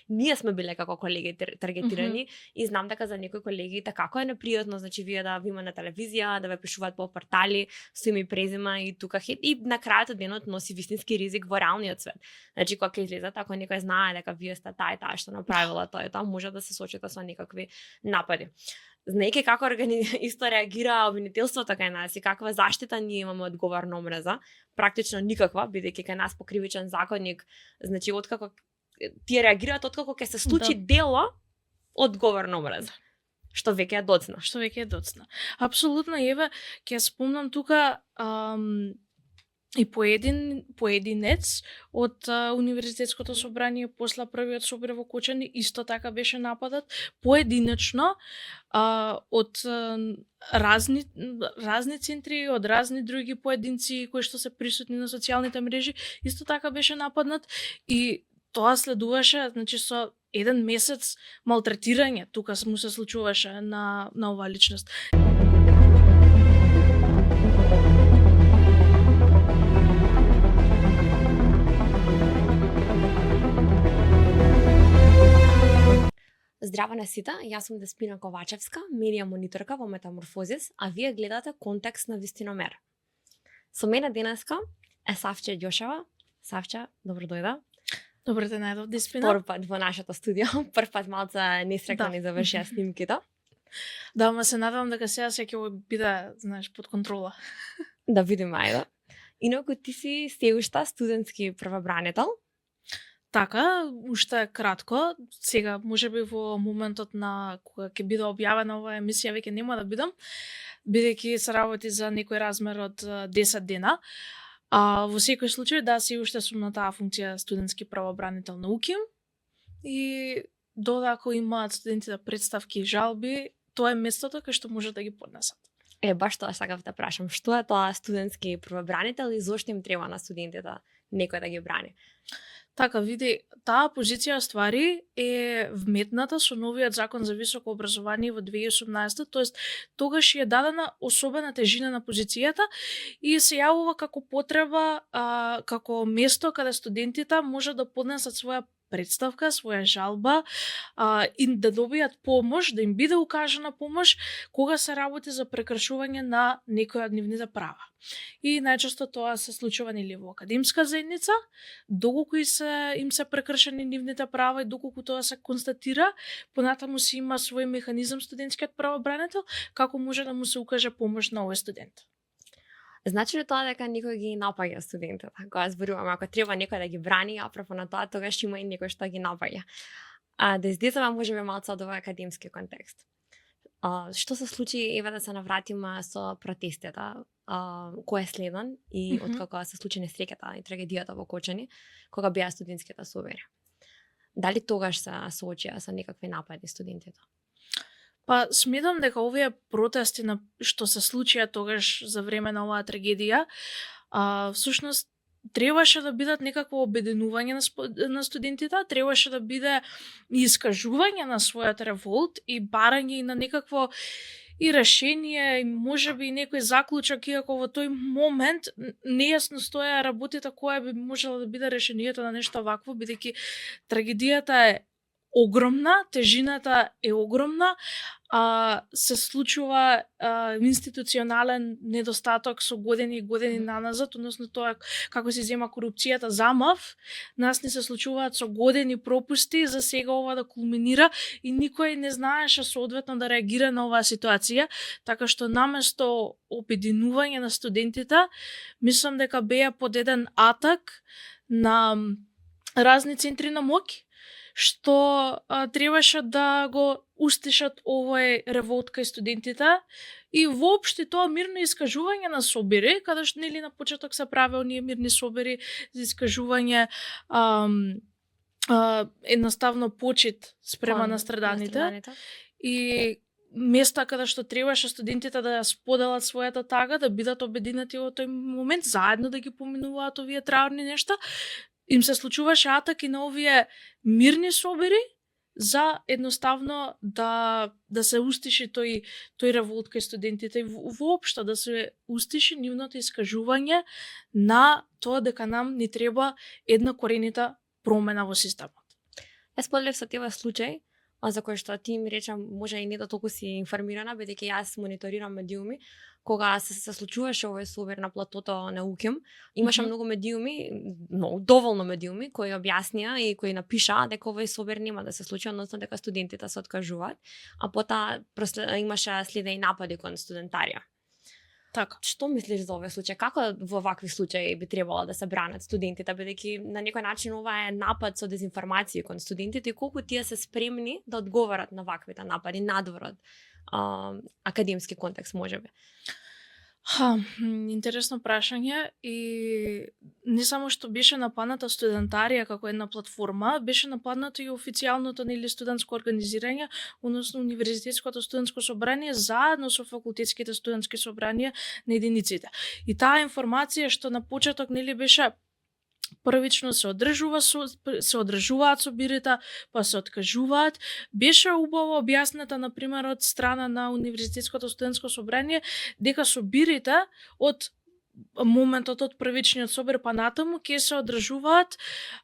ние сме биле како колеги таргетирани и знам дека за некои колеги како е непријатно, значи вие да ви има на телевизија, да ве пишуваат по портали со име и презиме и тука и на крајот од денот носи вистински ризик во реалниот свет. Значи кога ќе излезат, ако некој знае дека вие сте таа и таа што направила тоа и тоа, може да се соочите со некакви напади. Знаејќи како исто реагира обвинителството кај нас и каква заштита ние имаме од говорна омраза, практично никаква, бидејќи кај нас по кривичен законник, значи откако тие реагираат откако ќе се случи дело од говорна омраза. Што веќе е доцна. Апсолутно, еве, ќе спомнам тука и поединец од Универзитетското собрание после првиот собор во Кочани исто така беше нападат поединечно од разни центри, од разни други поединци кои што се присутни на социјалните мрежи, исто така беше нападнат и тоа следуваше, значи со еден месец малтретирање тука му се случуваше на оваа личност. Здраво на сите, јас сум Деспина Ковачевска, медија мониторка во Метаморфозис, а вие гледате Контекст на Вистиномер. Со мене денеска е Савче Ѓошева. Савче, добро дојде. Добро те најдов, Деспина. Прв пат во нашето студио, прв пат малце несреќна ни завршија снимките. Да, ма се надевам дека сега ќе биде, знаеш, под контрола. Да видиме, ајде. Инаку ти си се уште студентски правобранител. Така, уште кратко, сега можеби во моментот на кога ќе биде објавена оваа емисија веќе нема да бидам, бидејќи се работи за некој размер од 10 дена. Во секој случај, да, се уште сум на таа функција студентски правобранител на УКИМ и додека имаат студентите представки и жалби, тоа е местото кај што може да ги поднесат. Баш тоа сакав да прашам, што е тоа студентски правобранител и зошто им треба на студентите некој да ги брани? Така, види, таа позиција ствари е вметната со новиот закон за високо образование во 2018, тоест тогаш е дадена особена тежина на позицијата и се јавува како потреба, како место каде студентите може да поднесат своја представка, своја жалба и да добијат помош, да им биде укажана помош кога се работи за прекршување на некоја од нивните права. И најчесто тоа се случува нели во академска заедница, доколку им се прекршени нивните права и доколку тоа се констатира, понатаму си има свој механизам студентскиот правобранител како може да му се укаже помош на овој студент. Значи ли тоа дека некој ги напаѓа студентите? Кога зборуваме, ако треба некој да ги брани, апропо на тоа, тогаш има и некој што ги напаѓа. Да излеземе можеби малце од овој академски контекст. Што се случи, еве да се навратиме со протестите, кој е следен и откако се случи несреќата и трагедијата во Кочани, кога беа студентските собори. Дали тогаш се соочија со некакви напади студентите? Па сметам дека овие протести на што се случија тогаш за време на оваа трагедија, всушност требаше да бидат некакво обединување на студентите, требаше да биде искажување на својот револт и барање и на некакво и решение, и можеби и некој заклучок, иако во тој момент нејасно стоја работите која би можела да биде решението на нешто вакво, бидејќи трагедијата е огромна, тежината е огромна, се случува институционален недостаток со години и години наназад, односно тоа како се зема корупцијата замав, нас не се случуваат со години пропусти, за сега ова да кулминира и никој не знаеше соодветно да реагира на оваа ситуација, така што наместо обединување на студентите, мислам дека беа под еден атак на разни центри на моќ, што требаше да го устишат овој револт кај студентите и воопшто тоа мирно искажување на собери, каде што нели на почеток се правеа оние мирни собери за искажување едноставно почит спрема на страданите и места каде што требаше студентите да споделат својата тага, да бидат обединети во тој момент, заедно да ги поминуваат овие траурни нешта, им се случуваше атаки на овие мирни собери за едноставно да се устиши тој револт кај студентите и воопшто да се устиши нивното искажување на тоа дека нам ни треба една коренита промена во системот. споделив со тебе случај за кој што ти ми рече може и не да толку си информирана, бидејќи јас мониторирам медиуми, кога се случуваше овој собир на платото на УКИМ, имаше многу медиуми, доволно медиуми кои објаснија и кои напишаа дека овој собир нема да се случи, односно дека студентите се откажуваат, а потоа имаше следа и напади кон студентарија. Така. Што мислиш за овој случај? Како во вакви случаи би требало да се бранат студентите, бидејќи на некој начин ова е напад со дезинформација кон студентите и колку тие се спремни да одговорат на ваквите напади надвор од академски контекст можеби? Интересно прашање и не само што беше нападната студентарија како една платформа, беше нападнато и официјалното нели студентско организирање, односно универзитетското студентско собрание заедно со факултетските студентски собранија на единиците. И таа информација што на почеток нели беше првично се одржуваат собирите, па се откажуваат. Беше убаво објасната, например, од страна на Универзитетското студентско собрание, дека собирите од моментот од првичниот собир па натаму ќе се одржуваат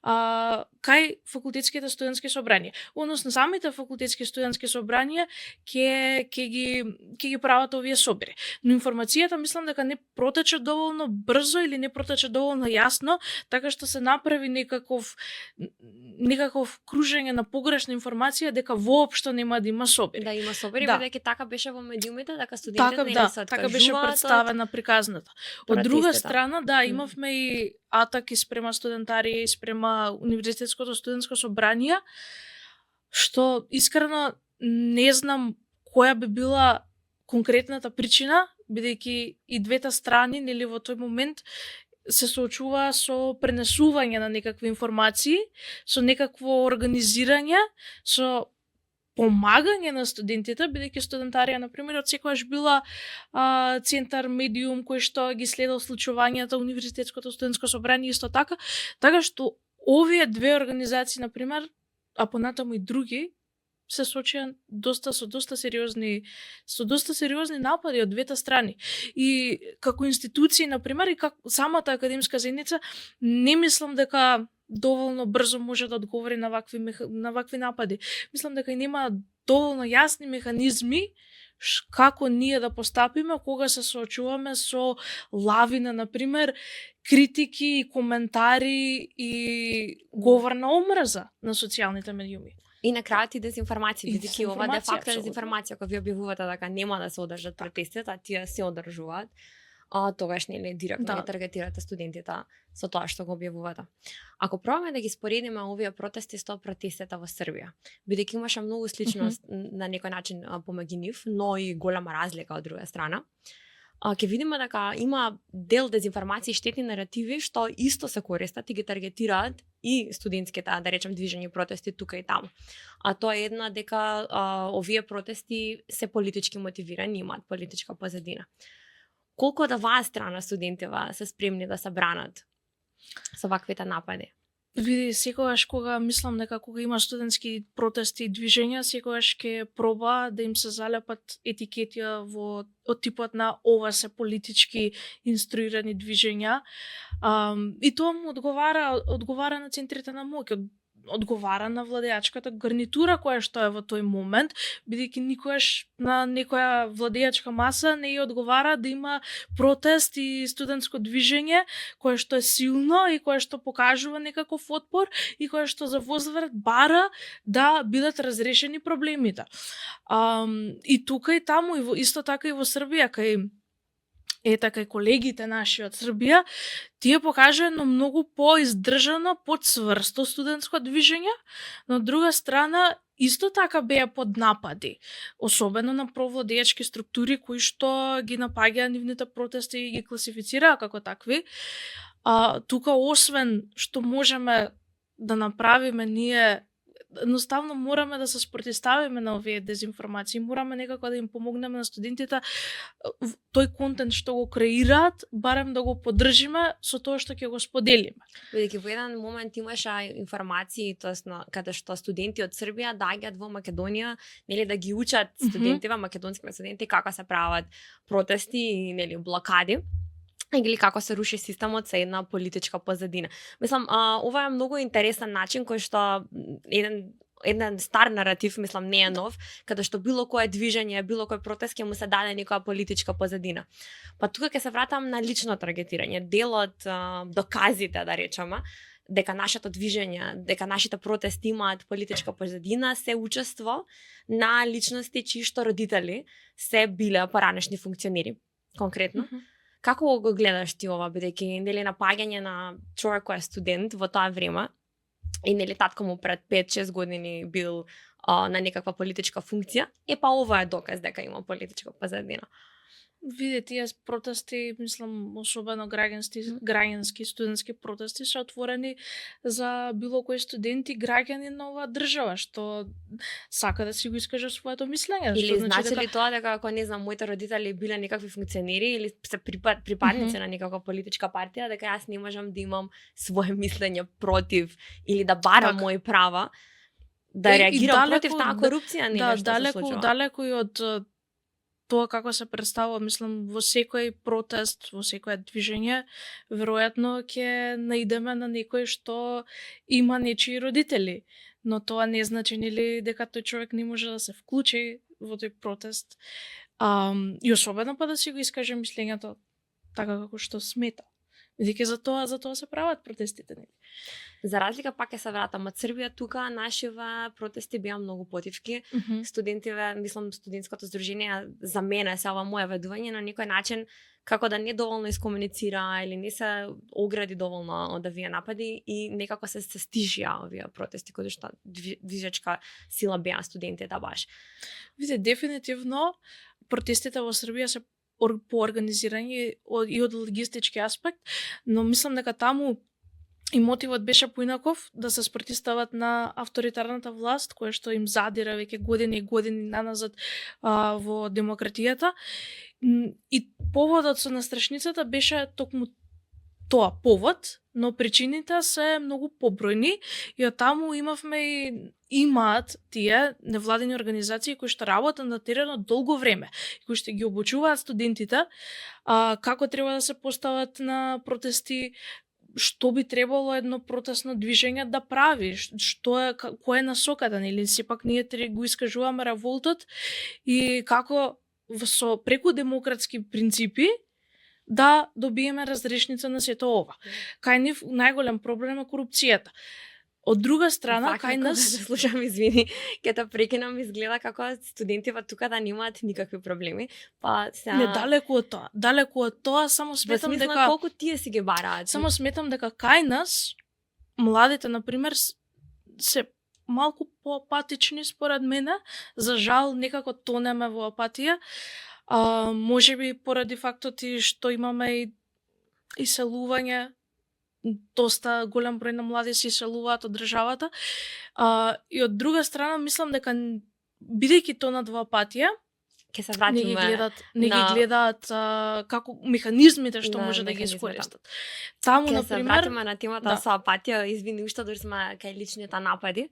кај факултетските студентски собранија. Односно самите факултетски студентски собранија ќе ги прават овие собири. Но информацијата мислам дека не протече доволно брзо или не протече доволно јасно, така што се направи некаков кружење на погрешна информација дека воопшто нема да има собири. Да има собири, да. Бидејќи така беше во медиумите, дека студентите не се откажуваат. Така беше представена приказната. Од друга страна, да, имавме и атаки спрема студентарија и спрема Универзитетското студентско собрание, што искрено не знам која би била конкретната причина, бидејќи и двете страни нели во тој момент се соочува со пренесување на некакви информации, со некакво организирање, со помагање на студентите, бидејќи студентарија, например, од секогаш била центар, медиум кој што ги следел случувањата, Универзитетското студентско собрание исто така, така што овие две организации, например, а понатаму и други, се соочија со доста сериозни напади од двете страни. И како институции, например, и како самата академска заедница, не мислам дека доволно брзо може да одговори на вакви напади. Мислам дека нема доволно јасни механизми како ние да постапиме кога се соочуваме со лавина, например, критики, коментари и говор на омрза на социјалните медиуми. И на крајот и дезинформација, бидејќи ова де факто е дезинформација, кога вие објавувате дека нема да се одржат протестите, а тие се одржуваат, тогаш нели директно ги таргетирате студентите со тоа што го објавувате. Ако пробаме да ги споредиме овие протести со протестите во Србија, бидејќи имаше многу сличност на некој начин помеѓу нив, но и голема разлика од друга страна, ќе видиме дека има дел дезинформација и штетни наративи што исто се користат и ги таргетираат и студентските, да речем, движења и протести тука и таму. А тоа е една дека овие протести се политички мотивирани, имаат политичка позадина. Колку од оваа страна студентите се спремни да се бранат со ваквите напади? Види, секогаш кога мислам дека кога има студентски протести и движења, секогаш ќе проба да им се залепат етикети од типот на ова се политички инструирани движења. И тоа му одговара на центрите на моќ, одговара на владеачката гарнитура која што е во тој момент, бидејќи никогаш на некоја владеачка маса не ја одговара да има протест и студентско движење кое што е силно и кое што покажува некаков отпор и кое што за возврат бара да бидат разрешени проблемите. И тука и таму, исто така и во Србија, кај колегите наши од Србија, тие покажа едно многу поиздржано, подцврсто студентско движење, но од друга страна исто така беа под напади, особено на провладеачки структури кои што ги напаѓаа нивните протести и ги класифицираа како такви. Тука освен што можеме да направиме ние, едноставно мораме да се спротивставиме на овие дезинформации, мораме некако да им помогнеме на студентите тој контент што го креираат, барем да го поддржиме со тоа што ќе го споделиме. Бидејќи во еден момент имаше информации, тоест каде што студенти од Србија доаѓаат во Македонија, нели да ги учат студентите, македонските студенти како се прават протести и нели блокади, или како се руши системот со една политичка позадина. Мислам, ова е многу интересен начин кој што еден еден стар наратив, мислам, не е нов, каде што било кое движење, било кој протест ќе му се даде некоја политичка позадина. Па тука ќе се вратам на лично таргетирање. Дел од доказите, да речеме, дека нашето движење, дека нашите протести имаат политичка позадина, се учество на личности чии што родители се биле поранешни функционери. Конкретно. Како го гледаш ти ова, бидејќи нели напаѓање на човек кој е студент во тоа време и нели татко му пред 5-6 години бил на некаква политичка функција, па ова е доказ дека има политичка позадина. Виде, тие протести, мислам, особено граѓански студентски протести се отворени за било кој студент и граѓанин на оваа држава што сака да си го искаже своето мислење. Или значи ли тоа дека ако не знам моите родители биле некакви функционери или се припадници на некаква политичка партија, дека јас не можам да имам свое мислење против или да барам мои права, да реагирам против таа корупција, нели што се случува. Далеко и од тоа како се представува, мислам, во секој протест, во секој движење, веројатно ќе наидеме на некој што има нечии родители, но тоа не значи нели дека тој човек не може да се вклучи во тој протест. И особено па да си го искаже мислењето така како што смета. Бидејќи за тоа се прават протестите, нели? За разлика пак ќе се вратам од Србија, тука нашиве протести беа многу потивки. Студентиве, мислам, студентското здружение за мене се ова моје ведување на некој начин како да не доволно искомуницира или не се огради доволно од овие напади и некако се стишија овие протести кои што движечка сила беа студентите баш. Виде, дефинитивно протестите во Србија се поорганизирани и од логистички аспект, но мислам дека таму и мотивот беше поинаков да се спротивстават на авторитарната власт, која што им задира веќе години и години наназад во демократијата. И поводот со настрашницата беше токму тоа повод, но причините се многу побројни и од таму имаат тие невладени организации кои што работат на теренот долго време, кои што ги обучуваат студентите како треба да се постават на протести, што би требало едно протестно движење да прави, што е, која е насоката, или сепак ние го искажуваме револтот и како со преку демократски принципи да добиеме разрешница на сето ова. Кај нив најголем проблем е корупцијата. Од друга страна, кај нас... Слушам, извини, ќе те прекинам, изгледа како студентите тука да немаат никакви проблеми. Па се... Не, далеку од тоа, само сметам дека... колку тие си ги бараат. Само сметам дека кај нас, младите, например, се малку поапатични според мене. За жал, некако тонеме во апатија. Може би поради фактот и што имаме и иселување, доста голем број на млади се иселуваат од државата. И од друга страна, мислам дека бидејќи тонат во апатија, ќе се вратиме не ги гледаат како механизмите што може да ги искористат. Таму, ќе например, се вратиме на темата со апатија, извини уште дори сме кај личните напади.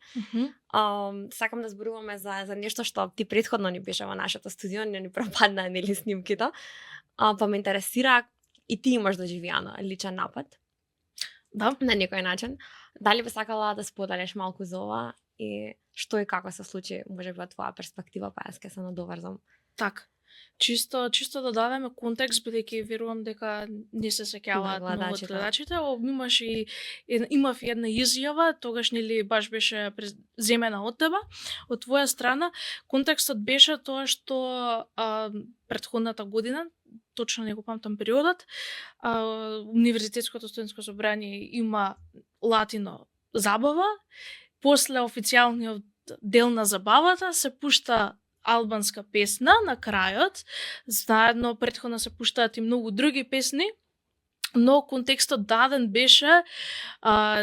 Сакам да зборуваме за нешто што ти претходно ни беше во нашата студио, ни пропадна нели снимките. Па ме интересира и ти имаш доживеано личен напад. Да, на некој начин. Дали би сакала да споделиш малку за ова и што и како се случи, може би од твоја перспектива, па јас ќе се надоврзам. Така. Чисто да дадеме контекст, бидејќи верувам дека не се сеќаваат многу од гледачите. Имав една изјава, тогаш нели баш беше земена од тебе, од твоја страна. Контекстот беше тоа што претходната година, точно не го памтам периодот, Универзитетското студентско собрание има латино забава, после официјалниот дел на забавата се пушта албанска песна на крајот, заедно претходно се пуштаат и многу други песни, но контекстот даден беше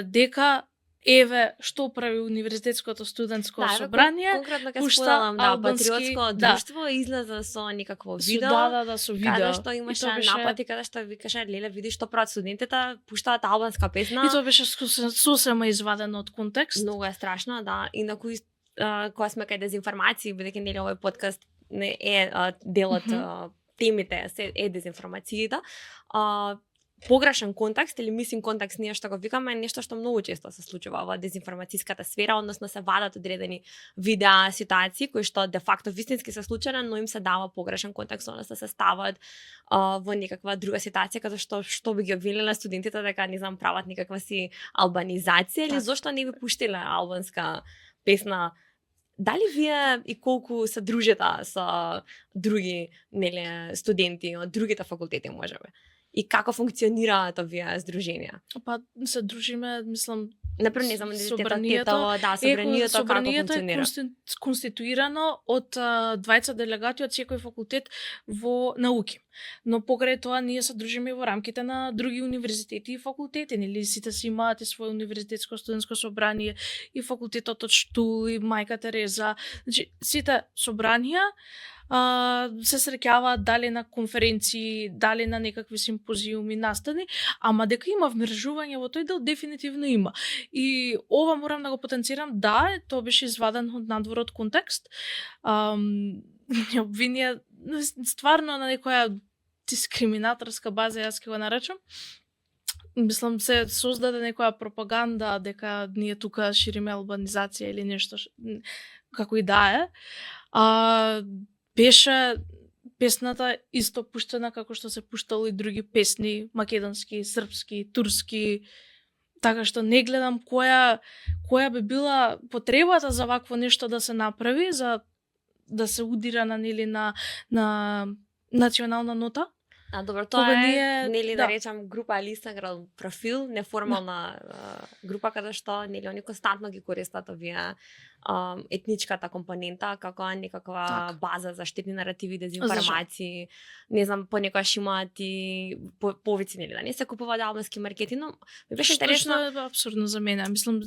дека еве што прави Универзитетското студентско собрание, конкретно ќе споделам, патриотско друштво излезе со никакво видео. Со видео. Каде што имаше напати, каде што викаше леле види што прават студентите, пуштаат албанска песна. И тоа беше сосема извадено од контекст. Многу е страшно, да. И на кога сме кај дезинформации, бидејќи нели овој подкаст не е дел од темите, е дезинформацијата. погрешен контекст или мисинг контекст, ние што го викаме, е нешто што многу често се случува во дезинформатиската сфера, односно се вадат одредени видеа, ситуации кои што де факто вистински се случиле, но им се дава погрешен контекст, односно се стават во некаква друга ситуација, като што би ги обвиниле студентите дека не знам прават некаква си албанизација или зошто не би пуштиле албанска песна. Дали вие и колку се дружите со други студенти од другите факултети можеби? И како функционираат овие здруженија? Па се дружиме, мислам, например, не знам, универзитетот, собранието како функционира? Е конституирано од 20 делегати од секој факултет во науки. Но покрај тоа ние се дружиме во рамките на други универзитети и факултети, нели сите си имаат и свое универзитетско студентско собрание, и факултетот од Штул, и Мајка Тереза. Значи сите собранија се среќаваат дали на конференции, дали на некакви симпозиуми, настани, ама дека има вмрежување во тој дел дефинитивно има. И ова морам да го потенцирам, да, тоа беше изваден од надвор од контекст. Обвинија стварно на некоја дискриминаторска база, јас ќе го наречам. Мислам, се создаде некоја пропаганда дека ние тука шириме албанизација или нешто како и да е. Беше песната исто пуштена како што се пуштало и други песни, македонски, српски, турски, така што не гледам која би била потребата за вакво нешто да се направи, за да се удира на национална нота. Добро, тоа е, нели да речам, група или Инстаграм профил, неформална група каде што нели они константно ги користат овие етничката компонента како некаква база за штетни наративи, дезинформации. Не знам, понекогаш имаат и повици, нели, да не се купуваат албански маркети, но ми беше интересно. Што е апсурдно за мене. Мислам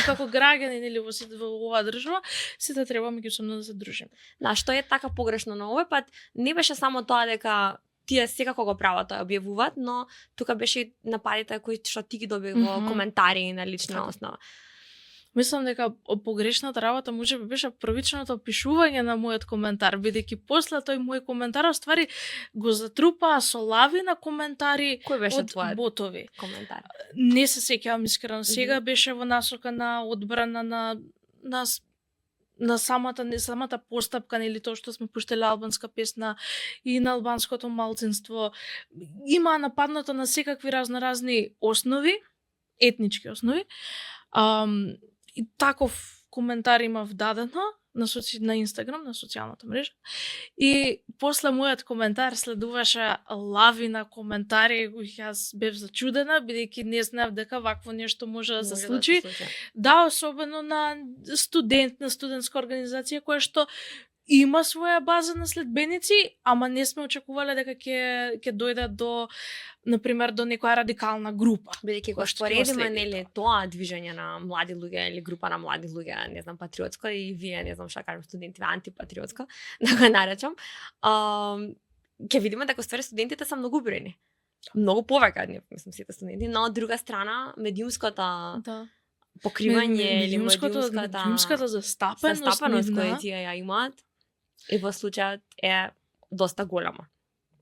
како граѓани, нели, во оваа држава, сите треба меѓусебно да се дружиме. Да, што е така погрешно на овој пат, не беше само тоа дека тие секако го прават, тоа објавуваат, но тука беше нападите кои што ти ги доби во коментари на лична основа. Мислам дека погрешната работа можеби беше првичното опишување на мојот коментар, бидејќи после тој мој коментар оствари го затрупаа со лавина коментари од ботови. Коментар? Не се сеќавам искрено. Сега беше во насока на одбрана на самата постапка, нели тоа што сме пуштеле албанска песна и на албанското малцинство. Има нападнато на секакви разноразни основи, етнички основи. И таков коментар имав дадено на Инстаграм, на социјалната мрежа. И после мојот коментар следуваше лавина коментари, кои јас бев зачудена, бидејќи не знаев дека вакво нешто може да се случи. Да, особено на студент, на студентска организација која што има своја база на следбеници, ама не сме очекувале дека ќе дојде до, например, до некоја радикална група. Бидејќи го споредиме, нели, тоа движење на млади луѓе или група на млади луѓе, не знам, патриотско, и вие, не знам што кажам, студенти антипатриотско, да го наречам, ќе видиме дека ствари студентите се многу бројни. Многу повеќе од мислам сите студенти, но од друга страна медиумската покривање или медиумската застапеност која тие ја имаат и во случајот е доста голема.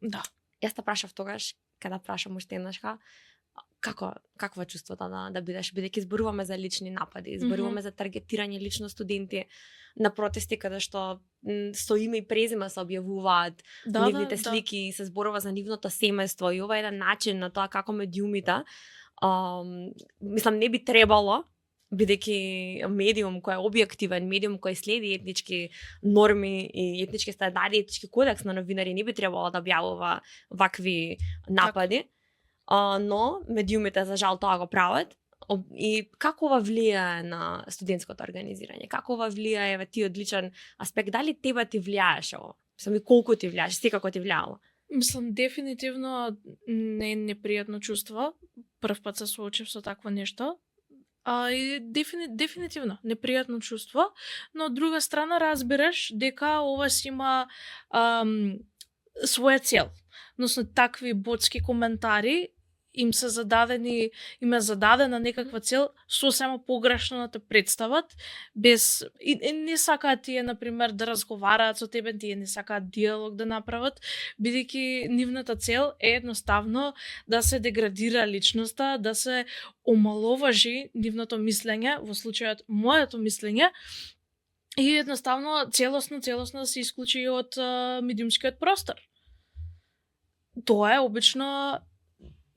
Да. Јас те прашав тогаш, када прашам уште еднашка, какво е чувството да бидеш, бидејќи зборуваме за лични напади, зборуваме за таргетирање лично студенти на протести каде што со име и презиме се објавуваат нивните слики, се зборува за нивното семејство, и ова е еден начин на тоа како медиумите мислам не би требало, бидејќи медиум кој е објективен, медиум кој следи етнички норми и етнички стандарди, етнички кодекс на новинари, не би требало да објавува вакви напади, но медиумите за жал тоа го прават. И како ова влијае на студентското организирање? Како ова влијае, ти одличен аспект, дали тебе ти влијаеше ово? Мислам и колку ти влијаеше, секако ти влијало? Мислам, дефинитивно не е непријатно чувство. Прв пат се соочив со такво нешто. И дефинитивно непријатно чувство, но од друга страна разбираш дека ова си има своја цел. Односно, такви ботски коментари им е зададена некаква цел, сосема погрешно да те представат, без и не сакаат тие например да разговараат со тебе, тие не сакаат диалог да направат, бидејќи нивната цел е едноставно да се деградира личноста, да се омаловажи нивното мислење, во случајот моето мислење, и едноставно целосно да се исклучи од медиумскиот простор. Тоа е обично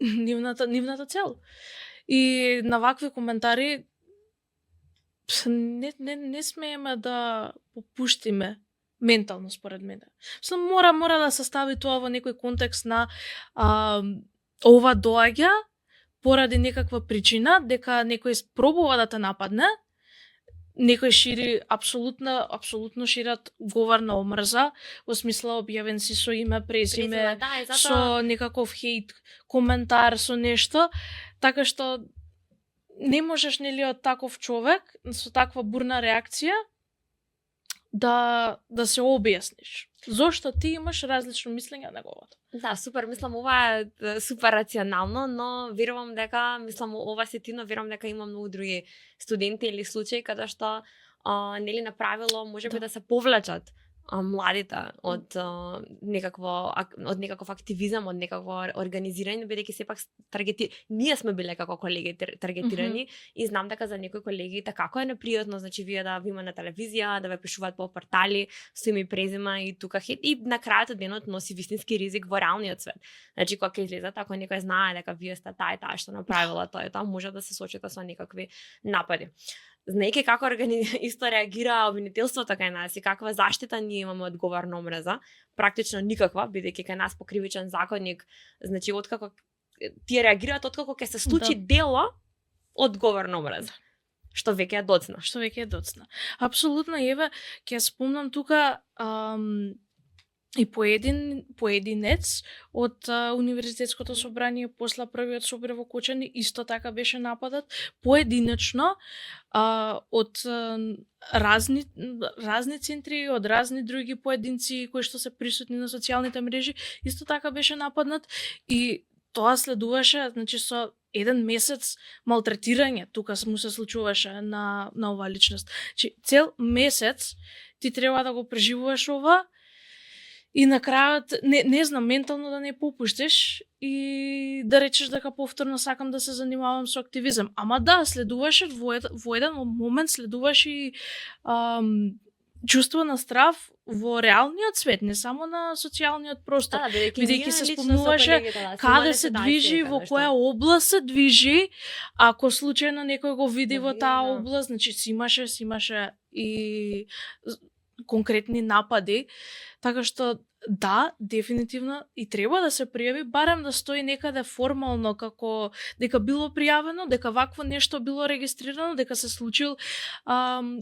нивната цел. И на вакви коментари не смееме да попуштиме ментално, според мене. Мора да се стави тоа во некој контекст на ова доаѓа поради некаква причина, дека некој пробува да те нападне, некој шири апсолутно шират говор на омрза, во смисла објавен си со име, презиме, со некаков хейт коментар, со нешто, така што не можеш нели од таков човек со таква бурна реакција да се објасниш. Зошто ти имаш различно мислење од неговото? Да, супер, мислам ова е супер рационално, но верувам дека, ова сетино, верувам дека има многу други студенти или случаи каде што нели на правило можеби да се повлечат младите од некаков активизам, од некакво организирање, бидејќи сепак ние сме биле како колеги таргетирани и знам дека за некои колеги како е непријатно, значи вие да ви има на телевизија, да ве пишуваат по портали со име и презиме и тука хит, и на крајот од денот носи вистински ризик во реалниот свет. Значи кога ќе излезат, ако некој знае дека вие сте таа и таа што направила тоа, може да се сочите со некакви напади. Знаејќи како исто реагира обвинителството кај нас и каква заштита ние имаме од говор на омраза, практично никаква, бидејќи кај нас по кривичен законник, значи откако тие реагираат откако ќе се случи дело од говор на омраза, што веќе е доцна. Апсолутно, еве, ќе спомнам тука и поединец од Универзитетското собрание после првиот собор во Кочани исто така беше нападат поединечно од разни центри, од разни други поединци кои што се присутни на социјалните мрежи, исто така беше нападнат и тоа следуваше, значи со 1 месец малтретирање тука му се случуваше на оваа личност. Значи цел месец ти треба да го преживуваш ова. И на крајот, не знам, ментално да не попуштиш и да речеш дека повторно сакам да се занимавам со активизам. Ама да, следуваше во еден момент следуваше и чувство на страв во реалниот свет, не само на социјалниот простор. Бидејќи се спомнуваше каде се движи, во која област се движи, ако случајно некој го види во таа област, значи си имаше и конкретни напади, така што да, дефинитивно и треба да се пријави, барем да стои некаде формално како дека било пријавено, дека вакво нешто било регистрирано, дека се случил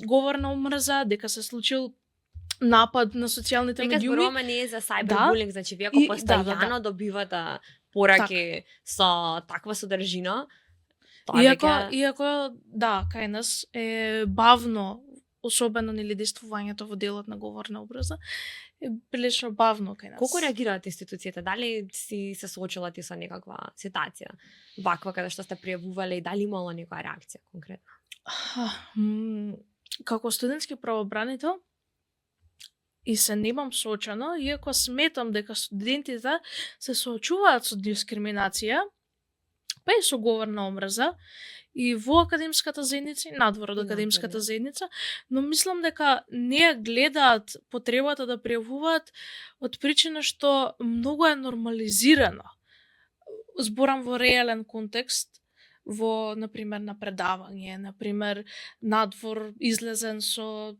говор на омрза, дека се случил напад на социјалните медиуми. Дека зборуваме ние за сайбербулинг, значи вие ако постојано добивате пораки со таква содржина, тоа иако кај нас е бавно, особено нели действувањето во делот на говор на омрза, е прилично бавно кај нас. Колку реагираат институцијата? Дали си се соочила ти со некаква ситуација ваква каде што сте пријавувале и дали имало некоја реакција конкретно? Како студентски правобранител и се немам соочено, иако сметам дека студентите се соочуваат со дискриминација, па и со говор на омрза, и во академската заедница и надвор од академската заедница, но мислам дека не гледаат потребата да пријавуваат од причина што многу е нормализирано. Зборам во реален контекст, во, например, на предавање, например, надвор излезен со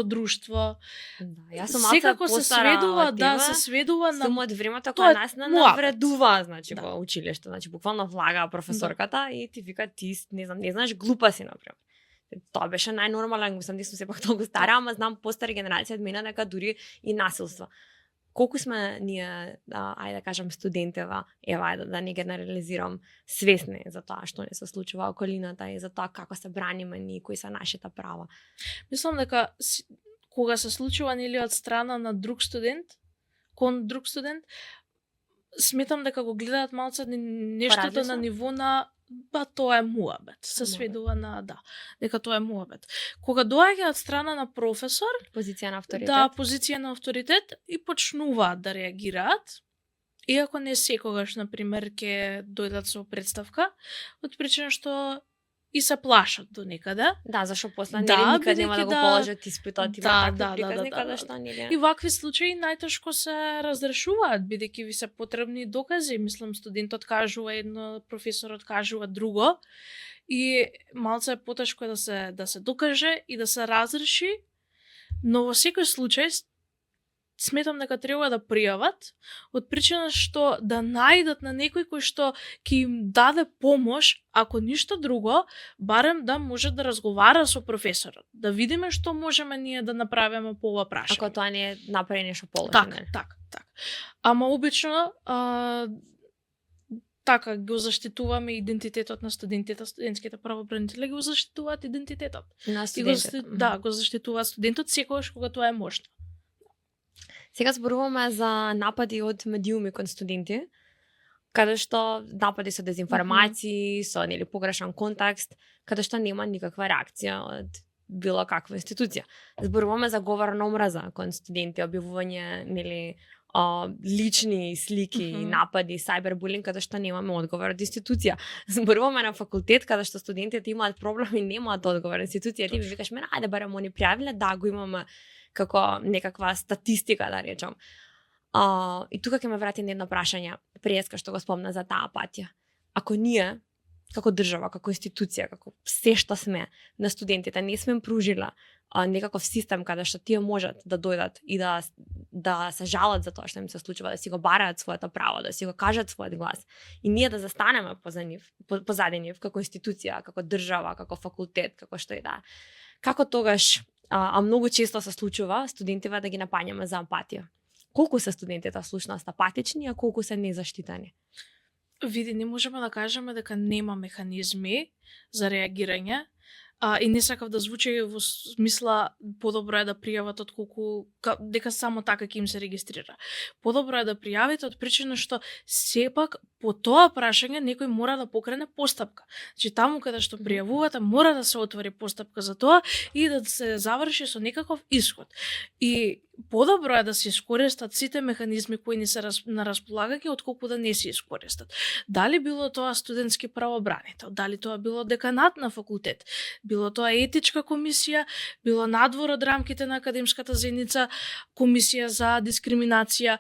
друштво. Да, јас сум секако се сведува, се сведува на од времето кога нас навредува, значи во училиште, значи буквално влага професорката и ти вика ти не знаеш, глупа си например. Тоа беше најнормален, мислам дека сум сепак толку стара, ама знам постара генерација од мене дека дури и насилство. Колку сме ние, ајде да кажам, студентева, да не генерализирам, свесни за тоа што не се случува околината и за тоа како се браниме ние, кои се нашите права? Мислам дека кога се случува нели од страна на друг студент, кон друг студент, сметам дека го гледаат малце нештото Поразлично? на ниво на тоа е муабет. Се Муабет. сведува на дека тоа е муабет. Кога доаѓа од страна на професор, Позиција на авторитет. да, позиција на авторитет и почнуваат да реагираат, иако не секогаш, например, ќе дојдат со представка, од причина што и се плашат до некаде. Да, зашто после Да, нели никад нема да бидејќи го да- положат испитот, има Да, такви приказни каде да. што И нели. вакви случаи најтешко се разрешуваат, бидејќи ви се потребни докази. Мислам, студентот кажува едно, професорот кажува друго. И малце потешко е да се докаже и да се разреши, но во секој случај сметам дека треба да пријават, од причина што да најдат на некој кој што ќе им даде помош, ако ништо друго, барем да може да разговара со професорот, да видиме што можеме ние да направиме по ова прашање. Ако тоа не направи нешто положено. Так. Ама обично така го заштитуваме идентитетот на студентите, студентските правобранители го заштитуваат идентитетот. На И студентите. го заштитуваат студентот секогаш кога тоа е можно. Сега зборуваме за напади од медиуми кон студенти, каде што напади со дезинформации, со нели погрешен контекст, каде што нема никаква реакција од било каква институција. Зборуваме за говор на омраза кон студенти, објавување нели лични слики, напади, сайбербулинг, каде што немаме одговор од институција. Зборуваме на факултет каде што студентите имаат проблеми и немаат одговор од институција. Ти ми викаш мене, ајде барем они пријавиле, да го имаме како некаква статистика, да речам. И тука ќе ме врати на едно прашање, преска што го спомна за таа апатија. Ако ние, како држава, како институција, како се што сме на студентите, не сме пружила некаков систем каде што тие можат да дојдат и да се жалат за тоа што им се случува, да си го бараат своето право, да си го кажат својот глас. И ние да застанеме позади нив како институција, како држава, како факултет, како што и да. Како тогаш, а многу често се случува студентите да ги напаѓаме за апатија. Колку се студентите всушност апатични, а колку се незаштитени? Види, не можеме да кажеме дека нема механизми за реагирање, и не сакав да звучи во смисла подобро е да пријават отколку дека само така ќе им се регистрира. Подобро е да пријавите од причина што сепак по тоа прашање некој мора да покрене постапка. Значи таму каде што пријавувате мора да се отвори постапка за тоа и да се заврши со некаков исход. И подобро е да се искористат сите механизми кои ни се на располагање отколку да не се искористат. Дали било тоа студентски правобранител, дали тоа било деканат на факултет, било тоа етичка комисија, било надвор од рамките на академската заедница, комисија за дискриминација,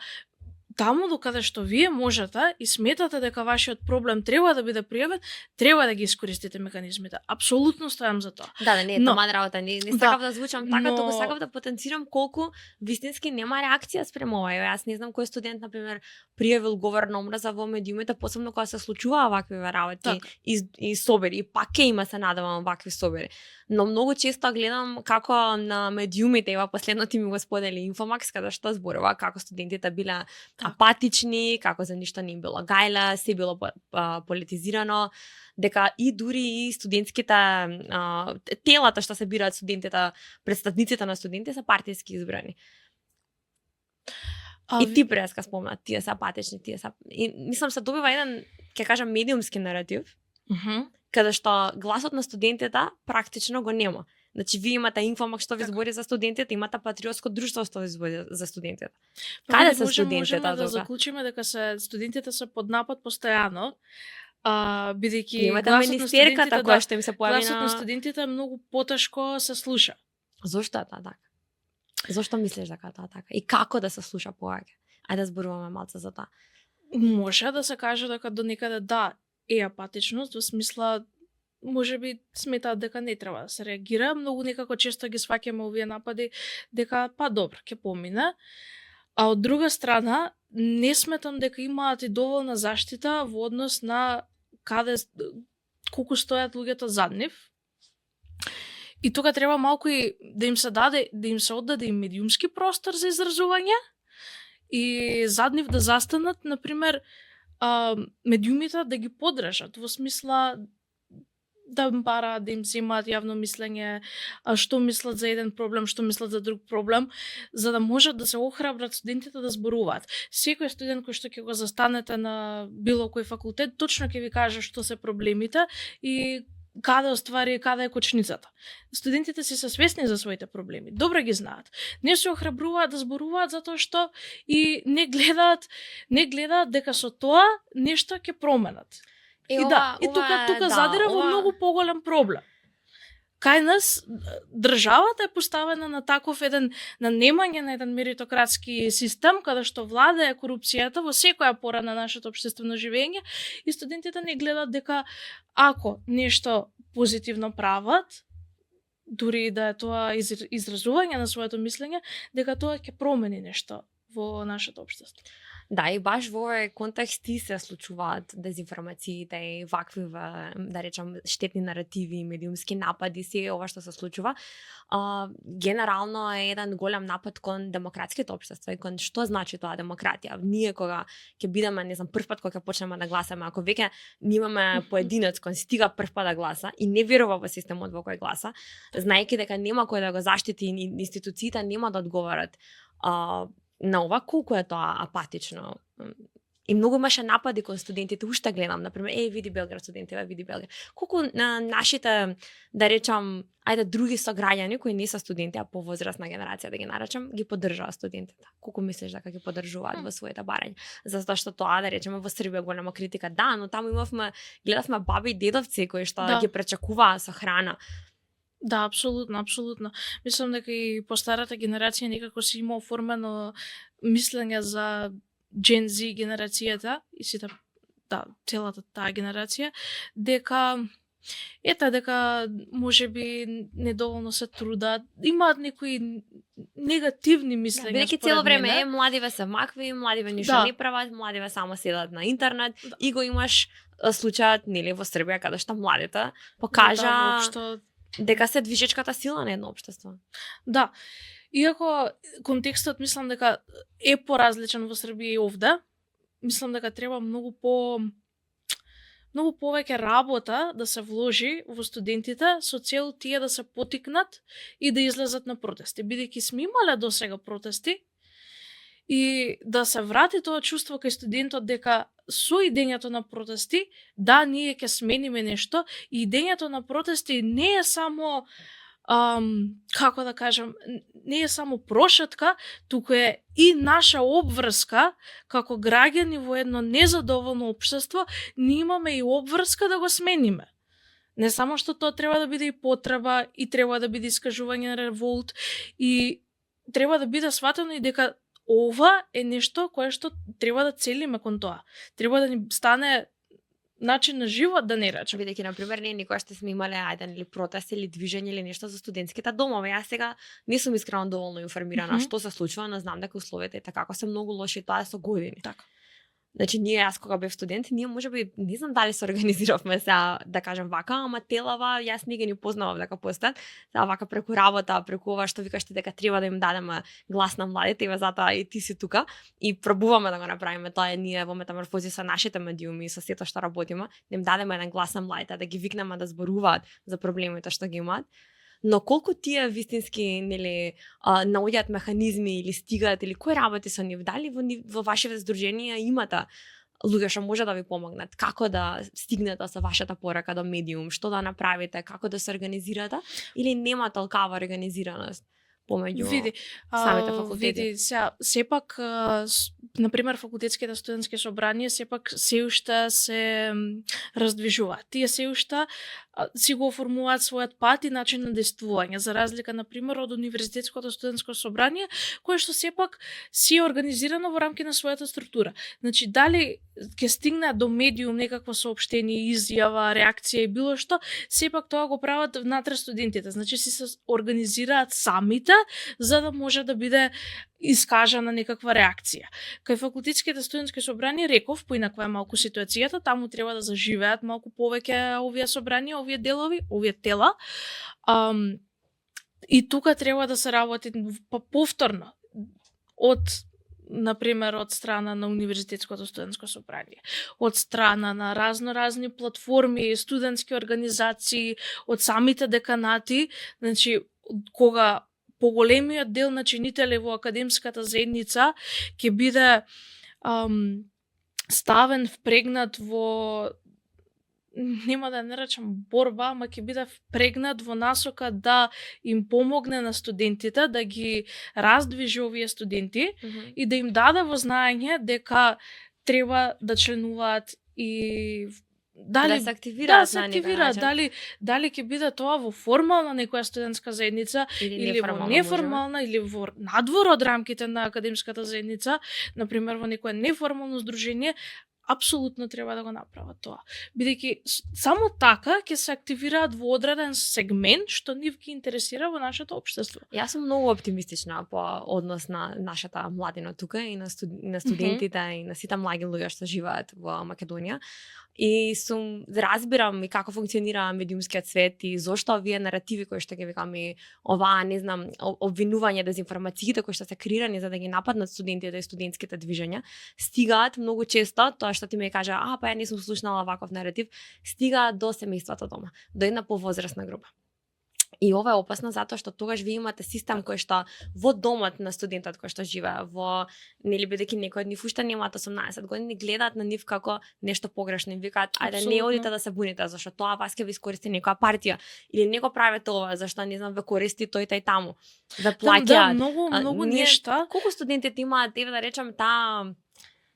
таму докаде што вие можете и сметате дека вашиот проблем треба да биде пријавен, треба да ги искористите механизмите. Апсолутно стојам за тоа. Да, не е томан работа, не сакав да звучам така, туку сакав да потенцирам колку вистински нема реакција спрема ова. Јас не знам кој студент, например, пријавил говор на омраза во медиумите, посебно кога се случуваа вакви работи и собери, и пак ќе има, се надевам, вакви собери. Но многу често гледам како на медиумите, ева последно ти ми го сподели Инфомакс, каде што зборува како студентите биле апатични, како за ништо не им било гајле, се било политизирано, дека и дури и студентските телата што се бираат студентите, представниците на студентите се партиски избрани. И ти преска спомна, тие се апатични, тие се... И мислам се добива еден, ќе кажам, медиумски наратив, каде што гласот на студентите практично го нема. Значи, вие имате Инфомак што ви збори за студентите, имате Патриотско друштво што ви збори за студентите. Каде се студентите? Можеме да заклучиме дека студентите се под напад постојано, бидејќи имате министерката која што им се појави гласот на студентите многу потешко се слуша. Зошто е тоа така? Зошто мислиш дека тоа така? И како да се слуша повеќе? Ајде да зборуваме малце за тоа. Може да се каже дека до некаде да е апатичност, во смисла можеби сметаат дека не треба да се реагира, многу некако често ги сваќаме овие напади дека па добро, ќе помине. А од друга страна, не сметам дека имаат и доволна заштита во однос на колку стојат луѓето зад нив. И тука треба малку и да им се оддаде и медиумски простор за изразување и зад нив да застанат, например, медиумите да ги подржат, во смисла да им бараат, да им земаат јавно мислење, што мислат за еден проблем, што мислат за друг проблем, за да можат да се охрабрат студентите да зборуваат. Секој студент кој што ќе го застанете на било кој факултет, точно ќе ви каже што се проблемите и каде е кочницата. Студентите си се свесни за своите проблеми, добро ги знаат. Не се охрабруваат да зборуваат затоа што и не гледаат дека со тоа нешто ќе променат. И тука задира во многу поголем проблем. Кај нас државата е поставена на таков еден на немање на еден меритократски систем каде што владее корупцијата во секоја пора на нашето општествено живење и студентите не гледаат дека ако нешто позитивно прават, дури да е тоа изразување на своето мислење, дека тоа ќе промени нешто во нашето општество. Да, и баш во овој контекст ти се случуваат дезинформациите и вакви, да речам, штетни наративи, медиумски напади, се ова што се случува. Генерално е еден голем напад кон демократските општества и кон што значи тоа демократија. Ние кога ќе бидеме, не знам, прв пат кога ќе почнеме да гласаме, ако веќе имаме поединец кој стига прв пат да гласа и не верува во системот во кој гласа, знаејќи дека нема кој да го заштити и институциите нема да одговорат на ова, колку е тоа апатично. И многу имаше напади кон студентите, уште гледам, например, види Белград студенти, види Белград. Колку на нашите, да речам, други сограѓани кои не се студенти, а повозрастна генерација, да ги наречам, ги поддржуваат студентите. Колку мислиш дека ги поддржуваат во своите барања? Затоа што тоа, да речеме, во Србија голема критика, да, но таму гледавме баби и дедовци кои што ги пречекуваа со храна. Да, апсолутно. Мислам дека и постарата генерација некако си има оформено мислење за Gen Z генерацијата и сите, целата таа генерација, дека можеби недоволно се трудат, имаат некои негативни мислења. Бидејќи цело време младиве се макви, младиве ништо не прават, младиве само седат на интернет и го имаш случајот, нели, во Србија каде што младите покажа дека се движечката сила на едно општество. Да. Иако контекстот мислам дека е поразличен во Србија и овде, мислам дека треба многу повеќе работа да се вложи во студентите со цел тие да се потикнат и да излезат на протести. Бидејќи сме имале досега протести и да се врати тоа чувство кај студентот дека со идењето на протести, да, ние ќе смениме нешто и идењето на протести не е само како да кажам, не е само прошетка, туку е и наша обврска како граѓани во едно незадоволно општество, ние имаме и обврска да го смениме. Не само што тоа треба да биде и потреба и треба да биде искажување на револт и треба да биде сватено и дека ова е нешто кое што треба да целиме кон тоа. Треба да ни стане начин на живот, да не речем. Бидејќи, например, ние никоја што сме имале или протест или движење или нешто за студентските домови. Јас сега не сум искрено доволно информирана што се случува, но знам дека условията и така се многу лоши, тоа е со години. Така. Значи, јас кога бев студент, ние можеби, не знам дали се организиравме сега, да кажем вака, ама телава, јас не ги познавав дека постојат, сега вака преку работа, преку ова што викаш ти дека треба да им дадеме глас на младите, и затоа и ти си тука, и пробуваме да го направиме тоа, ние во метаморфози со нашите медиуми и со сето што работиме, да им дадеме еден глас на младите, да ги викнеме да зборуваат за проблемите што ги имаат. Но колку тие вистински, нели, наоѓаат механизми или стигаат, или кој работи со нив, дали во вашите здруженија имате луѓе што може да ви помогнат, како да стигнете со вашата порака до медиум, што да направите, како да се организирате, или нема толкава организираност помеѓу самите факултети? Сепак, например, факултетските студентски собранија сепак се уште се раздвижуваат. Тие се уште си го оформуваат својот пат и начин на действување, за разлика, например, од универзитетското студентско собрание, кое што сепак си е организирано во рамки на својата структура. Значи, дали ќе стигне до медиум некакво соопштение, изјава, реакција и било што, сепак тоа го прават внатре студентите. Значи, си се организираат самите, за да може да биде искажана некаква реакција. Кај факултетските студентски собрани, реков, поинаква е малку ситуацијата, таму треба да заживеат малку повеќе овие собрани, овие делови, овие тела. И тука треба да се работи повторно од например, од страна на Универзитетското студентско собрание, од страна на разни платформи, студентски организации, од самите деканати, значи, кога поголемиот дел на чинители во академската заедница ќе биде ставен, впрегнат во, нема да не речам борба, ама ќе биде впрегнат во насока да им помогне на студентите, да ги раздвижи овие студенти и да им даде во знаење дека треба да членуваат и да се активираат, дали ќе биде тоа во формална некоја студентска заедница или во неформална или во надвор од рамките на академската заедница, например во некое неформално здружение, апсолутно треба да го направат тоа. Бидејќи само така ќе се активираат во одреден сегмент што нив ги интересира во нашето општество. Јас сум многу оптимистична по однос на нашата младина тука и на студентите и на сите млади луѓе што живеат во Македонија. И разбирам и како функционира медиумскиот свет и зошто овие наративи кои што ги викаме, оваа, не знам, обвинување, дезинформациите кои што се креирани за да ги нападнат студентите и студентските движења, стигаат многу често, тоа што ти ме кажа, па ја не сум слушнала ваков наратив, стигаат до семејството дома, до една повозрасна група. И ова е опасно затоа што тогаш ви имате систем кој што во домот на студентот кој што живее, во нели бидејќи некои од нив уште немаат 18 години, гледаат на нив како нешто погрешно и викаат ајде не одите да се буните зашто тоа вас ќе ви искористи некоја партија или не го правите ова зашто не знам ве користи тој тај таму. Ве плаќаат. Многу нешта. Колку студентите имаат, да речам, таа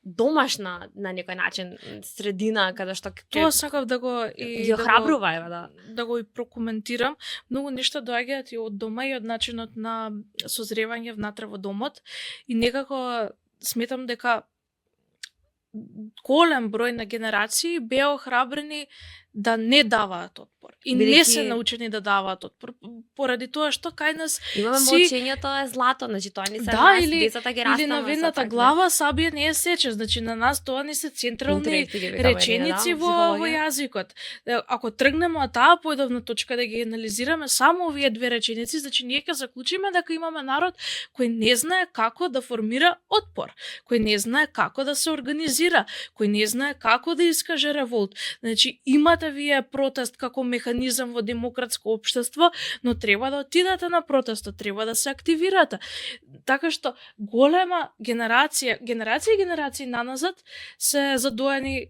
домашна на некој начин средина каде што тоа сакав да го и ги охрабрува да го и прокоментирам. Многу нешта доаѓаат и од дома и од начинот на созревање внатре во домот и некако сметам дека голем број на генерации беа охрабрени да не даваат отпор и не се научени да даваат отпор поради тоа што кај нас имаме молчењето е злато, значи тоа не се нас, децата ги растаме. Или на ведната глава сабија не е сече, значи на нас тоа не се централни реченици во јазикот. Ако тргнеме од таа поедовна точка да ги анализираме само овие две реченици, значи ние ќе заклучиме дека имаме народ кој не знае како да формира отпор, кој не знае како да се организира, кој не знае како да искаже револт. Значи имате вие протест како механизам во демократско општество, но треба да отидете на протестот, треба да се активирате. Така што голема генерации наназад се задоени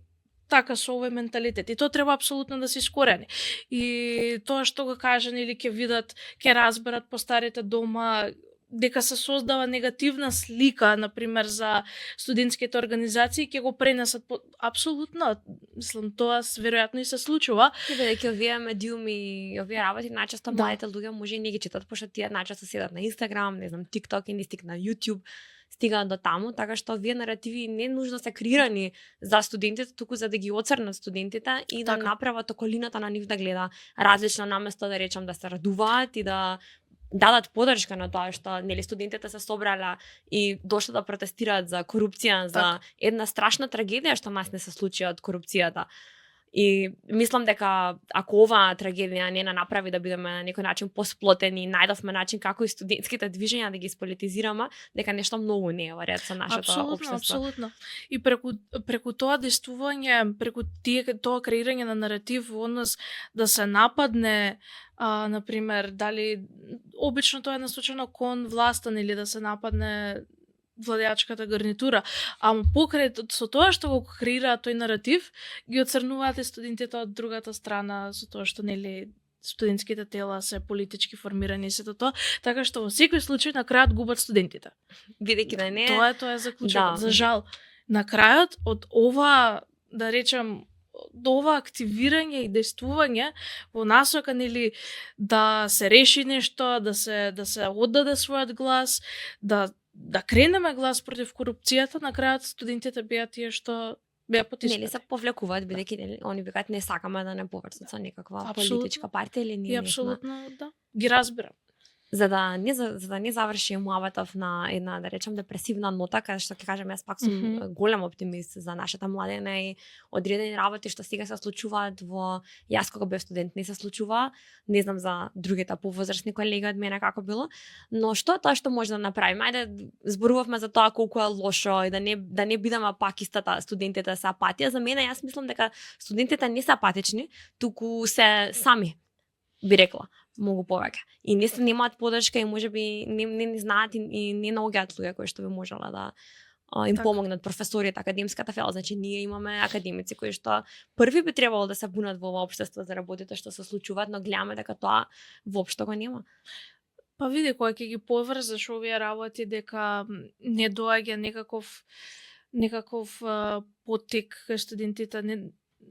така со овој менталитет и тоа треба апсолутно да се искорени. И тоа што го кажан или ќе видат, ќе разберат по старите дома дека се создава негативна слика, например, за студентските организации, ќе го пренесат апсолутно. Мислам, тоа веројатно и се случува. Бидејќи овие медиуми, овие работи најчесто младите луѓе може и не ги читат, пошто тие најчесто седат на Инстаграм, не знам, TikTok или на YouTube, стигаат до таму, така што овие наративи не нужно се креирани за студентите, туку за да ги оцрнат студентите и да направат околината на нив да гледа различно, наместо да речам да се радуваат и да дадат подршка на тоа што нели студентите се собрале и дошле да протестираат за корупција, за една страшна трагедија што нас не се случи од корупцијата. И мислам дека ако оваа трагедија не направи да бидеме на некој начин посплотени, најдовме начин како и студентските движења да ги сполитизираме, дека нешто многу не е во ред со нашето општество. Апсолутно. И преку тоа действување, преку тоа креирање на наратив во однос да се нападне, например, дали обично тоа е насочено кон власта или да се нападне владеачката гарнитура, ама покрај со тоа што го креираат тој наратив, ги оцрнуваат и студентите од другата страна со тоа што нели студентските тела се политички формирани и сето тоа, така што во секој случај на крајот губат студентите. Бидејќи да не тоа е заклучокот. За жал, на крајот од ова, да речем, до ова активирање и действување во насока нели да се реши нешто, да се оддаде својот глас, да кренеме глас против корупцијата, на крајот студентите беа тие што беа потиснати. Нели се повлекуваат бидејќи они викаат не сакаме да не поврзат со некаква политичка партија или ние. И апсолутно да. Ги разбирам. за да не заврши муабетов на една, да речем, депресивна нота, каде што ќе кажам, јас пак сум голем оптимист за нашата младина и одредени работи што сега се случуваат јас кога бев студент не се случува, не знам за другите повозрасни колеги од мене како било, но што тоа што може да направиме? Ајде зборувавме за тоа колку е лошо и да не бидеме пак истата студентите се апатија. За мене јас мислам дека студентите не се апатични, туку се сами, би рекла, многу повеќе. И не немаат поддршка и можеби не знаат и не наоѓаат луѓе кои што би можела да им помогнат, професорите, академската фела. Значи ние имаме академици кои што први би требало да се бунат во ова општество за работите што се случуваат, но гледаме дека тоа воопшто го нема. Па види, кога ќе ги поврзаш овие работи, дека не доаѓа некаков потек кај студентите,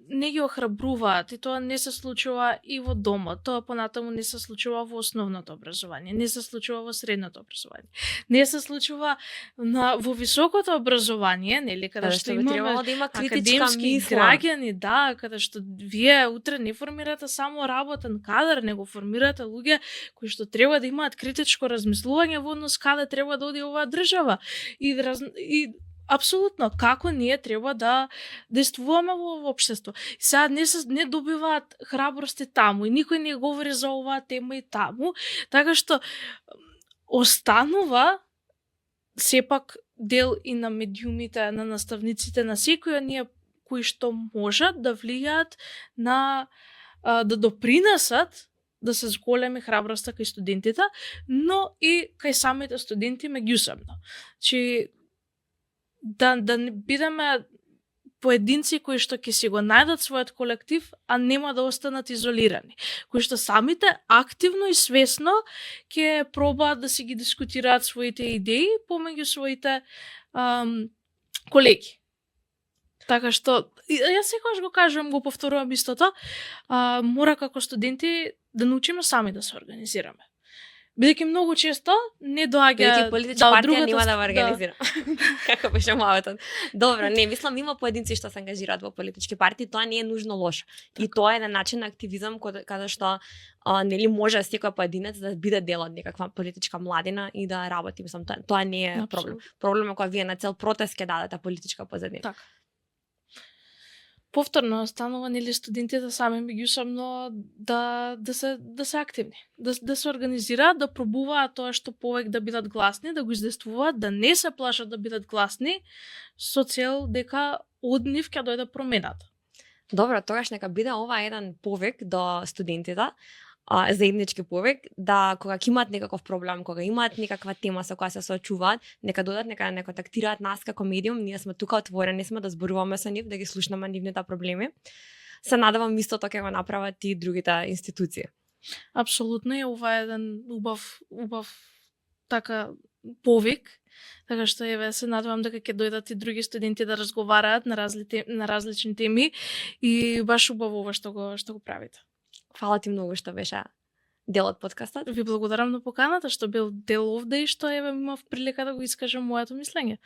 не ги охрабруваат, и тоа не се случува и во домот, тоа понатаму не се случува во основното образование, не се случува во средното образование, не се случува во високото образование, нели, каде што имаме да има критичка мисла, граѓани, каде што вие утре не формирате само работен кадар, него формирате луѓе кои што треба да имаат критичко размислување во однос каде треба да оди оваа држава и апсолутно, како ние треба да действуваме во општество. Сега не добиваат храбрости таму и никој не говори за оваа тема и таму, така што останува сепак дел и на медиумите, на наставниците, на секој од ние кои што можат да влијаат на да допринесат да се зголеми храброста кај студентите, но и кај самите студенти меѓусебно. Чи да не бидеме поединци кои што ќе си го најдат својот колектив, а нема да останат изолирани. Кои што самите активно и свесно ќе пробаат да си ги дискутираат своите идеи помеѓу своите колеги. Така што, јас секогаш го кажувам, го повторувам истото, мора како студенти да научиме сами да се организираме. Бидејќи многу често не доаѓа политичка партија нема да го организира. Како беше муабетот. Добро, не, мислам има поединци што се ангажираат во политички партии, тоа не е нужно лошо. И тоа е на начин на активизам каде што нели може секој поединец да биде дел од некаква политичка младина и да работи, мислам, тоа не е проблем. Проблем е кога вие на цел протест ќе дадете политичка позадина. Така. Повторно останува нели студентите сами меѓусебно да се активни, да се организираат, да пробуваат тоа што повеќе да бидат гласни, да го издействуваат, да не се плашат да бидат гласни, со цел дека од нив ќе дојде промената. Добро, тогаш нека биде ова еден повик до студентите, заеднички повик, да кога ќе имаат некаков проблем, кога имаат некаква тема со која се соочуваат, нека додат, нека не контактираат нас како медиум, ние сме тука отворени сме да зборуваме со нив, да ги слушнаме нивните проблеми. Се надевам истото ќе го направат и другите институции. Апсолутно, и ова е еден убав така повик, така што се надевам дека ќе дојдат и други студенти да разговараат на различни теми и баш убаво ова што го правите. Фала ти многу што беше дел од подкастот. Ви благодарам на поканата што бил дел овде и што имав прилика да го искажам моето мислење.